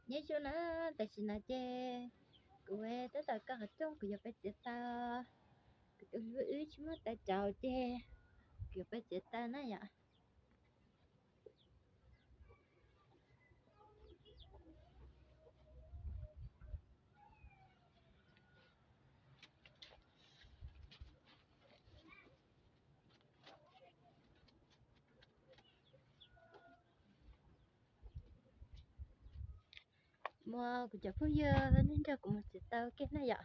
Nyob zoo na, tam sim no ces kuv tab tom koj qhov rooj kuv yuav pais txiav taws. Kuv tus hlub wb tsis muaj taws rauv ces kuv yuav pais txiav taws na yom. Muaj kuv cov phooj ywg nej nrog kuv mus txiav taws kiag na yom.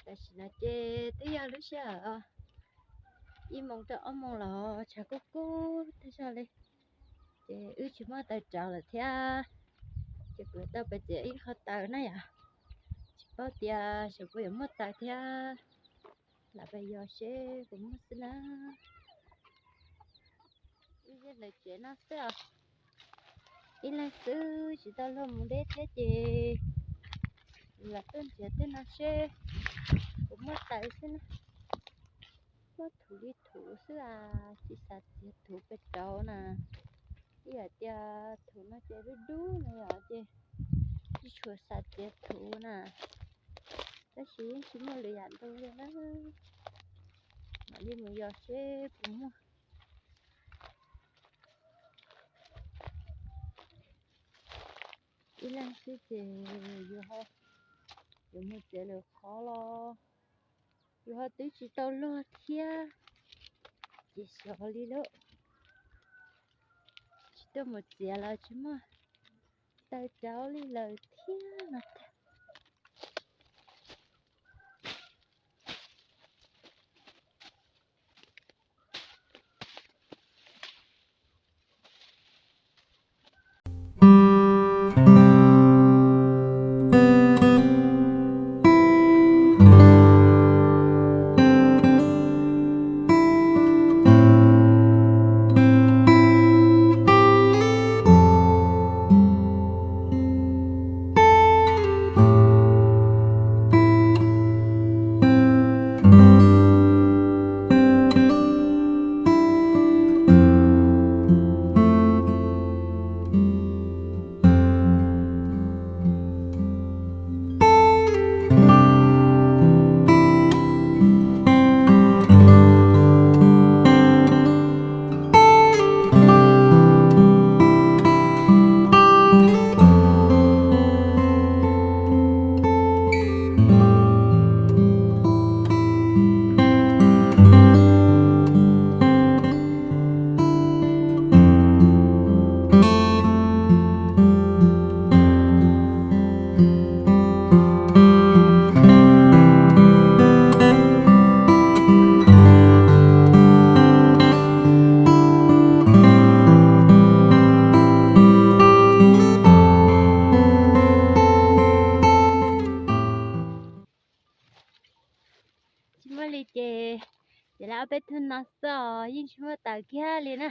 Tam sim no ces twb yog lub sij hawm ib moos rau ob moos los tshav kub kub tag zog li. Ces wb tsis muaj taws rauv lawm thiab, ces kuv tau pais txiav ib qho taws na yom. Tsis paub tias xyov puas yuav muaj taws thiab, lam pais yos seb puas muaj xwb na. Wb yeej ntawm tsev no xwb os. Ib leeg xwb tsis tau luag mus deb thiab ces lam tuaj nrhiav tej no seb puas muaj taws xwb na. Muaj thuv li thuv xwb as, tsis xav txiav thuv pes rauv na. Ib yam tias thuv no ces dub dub no yom, ces tsis tshua xav txiav thuv na. Tab sis yeej tsis muaj lwm yam ntau li na. Mam li mus yos seb puas muaj. Ib leeg xwb ces yus ho yuav mus txiav lwm qhov los yus ho twb tsis tau luag thiab, ces xyov li lawm. Tsis tuaj mus txiav los tsis muaj taws rauv li lawm thiab no. Tsis muaj li ces, ces lawv ob peb tug no xwb os, yeej tsis muaj taws kiag li na.